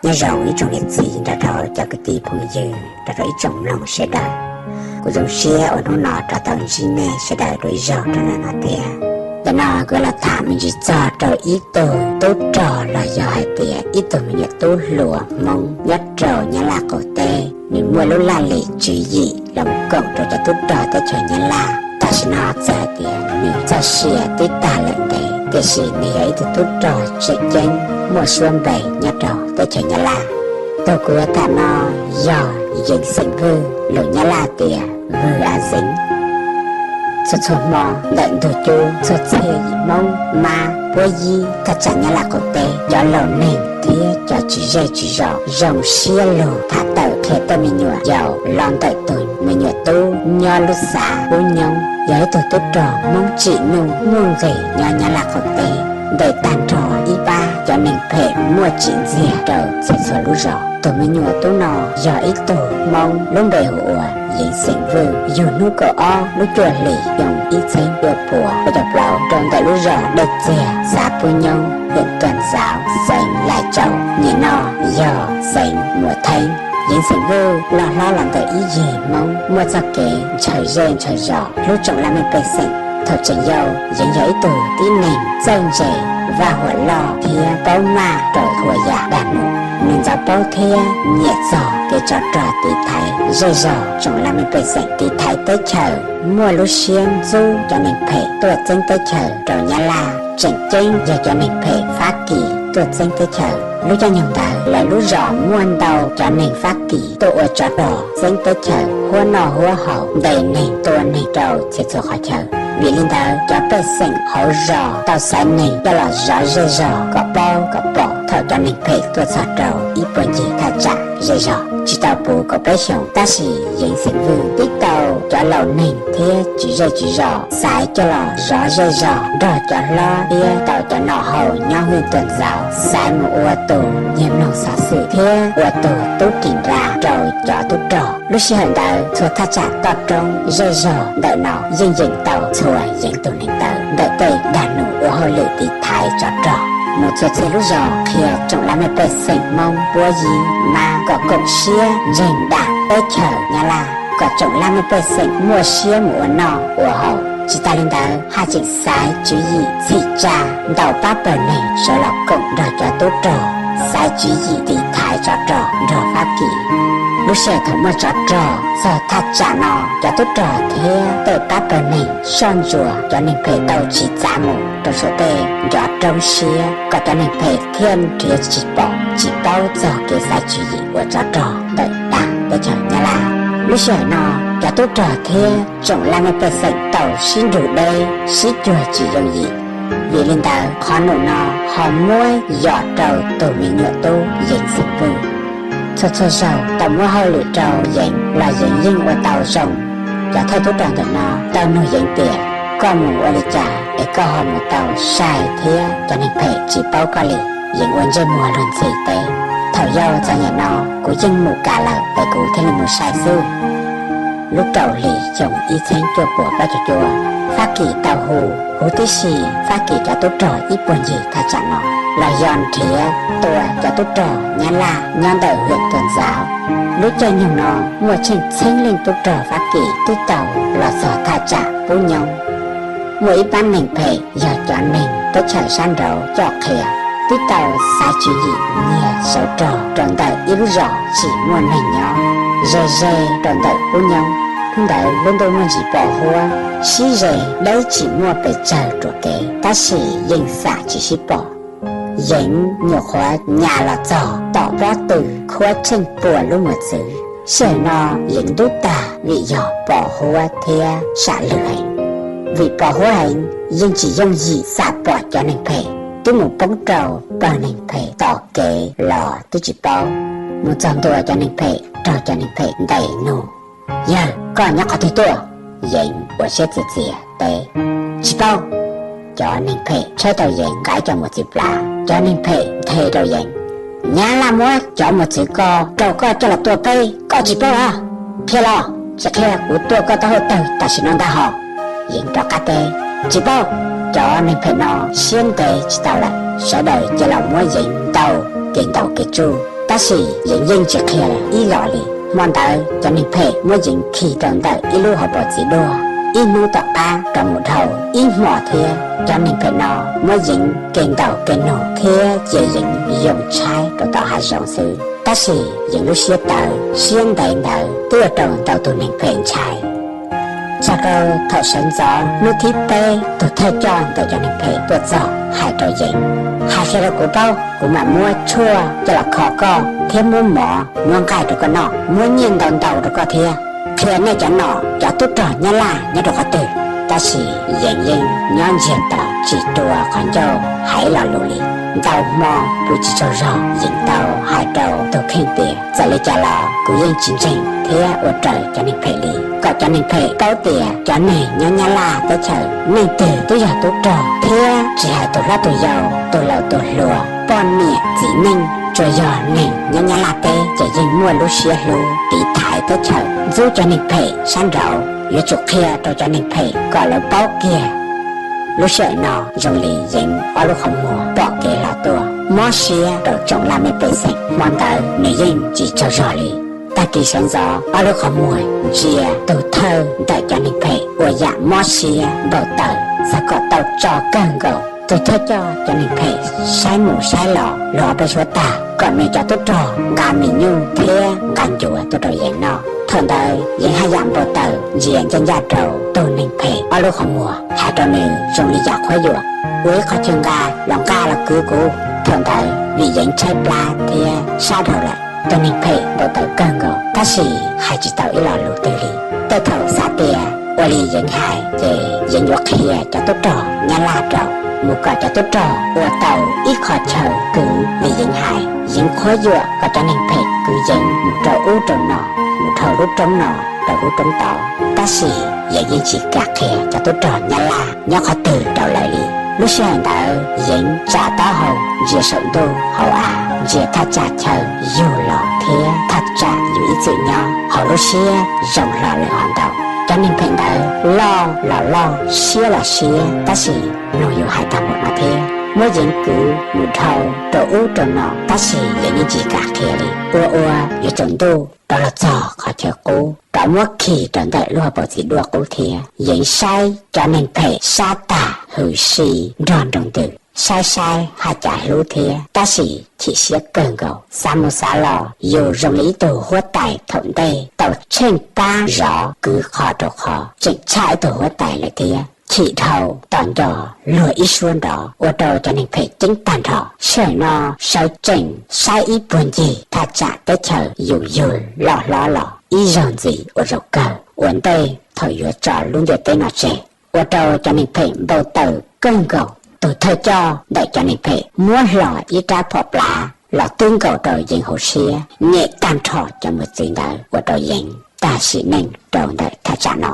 Nyob zoo ib tsoom niam txiv nrog rau cov kwv tij phooj ywg nrog rau ib tsoom mloog sawv daws. Kuv zoo siab uas hnub no rov tau ntsib nej sawv daws dua ib zaug rau ntawm no thiab. Ntawm no kuv los tham me ntsis txog rau ib tug tub rog los yog hais tias ib tug me nyuam tub hluas Hmoob nyob rau Nyab Laj qaum teb, nws muaj lub laj lim tswv yim los koom rau cov tub rog teb chaws Nyab Laj. Tam sim no txawm hais tias nws txoj sia twb tag lawm ntev, tiam sis nws yog ib tug tub rog tseem ceeb muaj suab npe nyob rau teb chaws Nyab Laj. Tus kuv yuav tham no yog Yeev xeem Vwj, lus Nyab Laj tias Vư A Dính. Txhua txhua hmo ntawm ntug cub txhua txhia yim Hmoob, Mab, Puab, Yib thaj tsam Nyab Laj qaum teb, cov laus neeg thiab cov tswv zej tswv zos zoo siab lug tham tawm qhia tej me nyuam yaus los ntawm tus me nyuam tub nyob lub xav Pub Nyoob, yog ib tug tub rog Hmoob tsim nuj muaj nqis nyob Nyab Laj qaum teb. Ntes tag nrho ib pab cov neeg phem muaj tsim ntxiag rau txhia txhua lub zos. Tus me nyuam tub no yog ib tug Hmoob lub npe hu ua Yeev xeem Vwj, yug hnub kaum ob lub cuaj hlis xyoo ib txhiab cuaj puas cuaj caum plaub rau ntawm lub zos Dej Txiag, xav Pub Nyoob, huyện Tuần Giáo, xeev Lai Châu, nim no yog xeev Muas Theeb. Yeev xeem Vwj loj hlob los ntawm ib yig Hmoob muaj txoj kev ntshaw zej ntshaw zos, hlub tsoom laj mej pej xeem. Thaum tseem yau, Yeev yog ib tug tib neeg txawj ntse, vaj huam loj thiab paub maj rau txhua yam dag mus. Nws ntxov paub thiab nyiam txog kev tsov rog tiv thaiv zej zog, tsoom laj mej pej xeem tiv thaiv teb chaws, muaj lub siab ntxub cov neeg phem tuaj txeeb teb chaws rau Nyab Laj, tseem ceeb yog cov neeg phem Fab Kis tuaj txeeb teb chaws. Lub caij nyoog ntawd lawv lub zos muaj ntau cov neeg Fab Kis tuaj ua tsov rog txeeb teb chaws huab noj huab haus, ntes neeg tua neeg rau txhia txhua qhov chaw. Vim li ntawd cov pej xeem hauv zos tau xaiv neeg coj los zov zej zog kom paub kom pom thaum cov neeg phem tuaj txog rau ib puag ncig thaj tsam zej zog. Tsis tau puv kaum peb xyoos tab sis Yeev xeem Vwj twb tau cov laus neeg thiab tswv zej tswv zos xaiv coj los zov zej zog nrog cov hlob thiab tau cov nom hau nyob huyện Tuần Giáo xaiv mus ua tus nyiag mloog xov xwm thiab ua tus tub ris nra rau cov tub rog. Lub sij hawm ntawd txhua thaj tsam toj roob zej zog ntawm no yeej yeem tau txhua Yeev tus neeg taw ntawm tej dag num ua hauj lwm tiv thaiv tsov rog mus txhua txhia lub zos qhia tsoom laj mej pej xeem Hmoob Puab Yib Mab kom koom siab ntseeg dam teb chaws Nyab Laj, kom tsoom laj mej pej xeem muaj siab mus ua noj ua haus. Tsis tas li ntawd haj tseem xaiv tswv yim txhim tsa ntaus pab pawg neeg sawv los koom nrog cov tub rog, xaiv tswv yim tiv thaiv tsov rog nrog Fab Kis. Lub sij hawm thaum muaj tsov rog txog thaj tsam no, cov tub rog thiab tej pab pawg neeg soj ntsuas cov neeg phem tau tsis txav mus rau saum tej ncov roob siab kom cov neeg phem thiaj nrhiav tsis pom tsis paub txog kev xaiv tswv yim ua tsov rog ntawm dam teb chaws Nyab Laj. Lub sij hawm no cov tub rog thiab tsoom laj mej pej xeem tau sib nrug deb sib cuag tsis yooj yim. Vim li ntawd qhov num no ho muab yos rau tus me nyuam tub Yeev xeem Vwj. Txhua txhua zaug tau muab hauj lwm rau Yeev los Yeev yeej ua tau zoo. Cov thawj tub rog ntawm no tau nug Yeev tias koj mus ua li cas es koj ho mus tau sai thiab cov neeg phem tsis paub koj li? Yeev ua ntsej muag luag ntxhi teb, thaum yau txog niaj no kuv yeej mus kam lawm es kuv thiaj li mus sai xwb. Lub rau hli xyoo ib txhiab cuaj puas plaub caug cuaj, Fab Kis tau hu, huv tib si Fab Kis cov tub rog ib puag ncig thaj tsam no los yog nrhiav tua cov tub rog Nyab Laj nyob ntawm huyện Tuần Giáo. Lub caij nyoog no muaj tsheej txheeb leej tub rog Fab Kis twb tau los txog thaj tsam Pub Nyoob. Muaj ib pab neeg phem yog cov neeg teb chaws sab nraud coj qhia, twb tau xaiv tswv yim nyiag sawv rog rau ntawm ib lub zos tsis muaj neeg nyob, ze ze rau ntawm Pub Nyoob. Hnub ntawd lub ntuj muaj ntsis pos huab, sib ze deb tsis muaj pes tsawg ruam kev tab sis yeej xam tsis sib pom. Yeev nyuam qhuav nyas los txog tom pob tw khuab tsheej puas lub mos txwv. Sij hawm no Yeev ntub tag vim yog pos huab thiab sam lwg heev. Vim pos huab heev yeej tsis yooj yim xam pom cov neeg phem, twb mus poob rau pawg neeg phem tom kev los twb tsis paub. Mus txog ntua cov neeg phem raug cov neeg phem ntes nug, yawg koj nyob qhov twg tuaj? Yeev ua siab txias txias teb, tsis paub. Cov neeg phem tshaib rau Yeev nqa ib co mos txwv plav, cov neeg phem nthe rau Yeev, Nyab Laj muab cov mos txwv ko rau koj coj los tua peb, koj tsis paub los? Qhia los, tsis qhia kuv tua koj taub hau tawg tam sim no ntag hos. Yeev rov qab teb, tsis paub. Cov neeg phem no siab ntev tsis tau lawm, sawv daws cia los muab Yeev ntaus kev ntaus kev tsuj. Tab sis Yeev yeej tsis qhia ib los li. Hmo ntawd cov neeg phem muab Yeev khi rau ntawm ib lub hauv paus txiv duaj, ib hnub tom qab rov mus dhau ib hmos thiab. Cov neeg phem no muab Yeev ke ntaus ke nug thiab cia Yeev yoo tshaib rau tom hav zoov xwb. Tab sis Yeev lub siab tawv siab ntev ntawd twb ua rau ntau tus neeg phem ntshai. Txog rau thaum sawv ntxov hnub thib peb, tus thawj coj ntawm cov neeg phem tuaj txog hais rau Yeev, hais qhia rau kuv paub, kuv mam muab tshuaj coj los kho koj thiab muab mov muab nqaij rau koj noj, muab nyiaj ntau ntau rau koj thiab. Qhia nej cov nom cov tub rog Nyab Laj nyob rau qhov twg? Tab sis Yeev yeej nyob ntsiag to tsis rua qhov ncauj hais ib lo lus li. Ntau hmo kuv tsis tsaug zog, Yeev tau hais rau tus kheej tias txawm li cas los kuv yeej tsis ntseeg thiab ua raws cov neeg phem li. Kom cov neeg phem paub tias cov neeg nyob Nyab Laj teb chaws neeg twg twb yog tub rog thiab tsis hais tus hlob tus yau, tus laus tus hluas, poj niam txiv neej, tsuas yog neeg nyob Nyab Laj teb ces yeej muaj lub siab hlub tiv thaiv teb chaws. Ntxub cov neeg phem sab nraud yuav tsum qhia rau cov neeg phem kom lawv paub kiag. Lub sij hawm no zoo li Yeev ob lub qhov muag pom kev hlo tuaj, mob siab rau tsoom laj mej pej xeem. Hmo ntawd nws yeej tsis tsaug zog li. Tag kis sawv ntxov ob lub qhov muag ntsia tus thawj ntawm cov neeg phem ua yam mob siab npau taws, xav kom tau tso kawg nkaus. Tus thawj coj cov neeg phem saib mus saib los luag ob peb suab tag, kom nws cov tub rog nqa mis nyuj thiab nqa ncuav tuaj rau Yeev noj. Thaum ntawd Yeev haj yam npau taws ntsia ncaj ncaj rau tus neeg phem ob lub qhov muag, hais rau nws zoo li yam qhuab yuam, ua ib qho chaw nqa los nqa los kwv kuv. Thaum ntawd vim Yeev tshaib plab thiab sab dhau lawm, tus neeg phem npau taws kawg nkaus tab sis hais tsis tau ib lo lus twg li. Tej thaum xav tias ua li Yeev hais ces Yeev yuav qhia cov tub rog Nyab Laj rau, mus kom cov tub rog ua tau ib qho chaw kwv li Yeev hais. Yeev qhuab yuam kom cov neeg phem kwv Yeev mus rau ub rau no, mus dhau lub roob no rau lub roob tod. Tab sis Yeev yeej tsis kam qhia cov tub rog Nyab Laj nyob qhov twg rau lawv li. Lub sij hawm ntawd Yeev tsa taub hau ntsia saum ntuj hauv av, ntsia thaj tsam chaw yug los thiab thaj tsam yus ib txwm nyob, hauv lub siab zoo hlo lawm hov ntau. Cov neeg phem ntawd loj los loj, siab los siab, tab sis mloog yus hais tag npaum no thiab. Muab Yeev kwv mus dhau rau ub rau no, tab sis Yeev yeej tsis kam qhia li. Ua ua yuav tsaus ntuj rov los txog qhov chaw qub, rov muab khi rau ntawm lub hauv paus txiv duaj qub thiab. Yeev saib cov neeg phem sab tag hws si nrog nroo ntws, saib saib haj cas hlub thiab, tab sis chim siab kawg nkaus. Xav mus xav los yus zoo li ib tug huab tais thaum ntej tau tsheej pab zov kwv qhov rau qhov, tseem tshaj ib tug huab tais lawm thiab. Chim dhau tos nco luag ib suab nrov, ua rau cov neeg phem ceeb tag nrho. Sij hawm no sawv tsees saib ib puag ncig thaj tsam teb chaws yus yug loj hlob los ib zaug ntxiv ua zaum kawg ua ntej thaum yuav tso lub ntiaj teb no tseg, ua rau cov neeg phem npau taws kawg nkaus. Tus thawj coj ntawm cov neeg phem muab hlo ib rab phom plav los twb nkaus rau Yeev hauv siab, nyem tag nrho cov mos txwv ntawd ua rau Yeev tag sim neej rau ntawm thaj tsam no.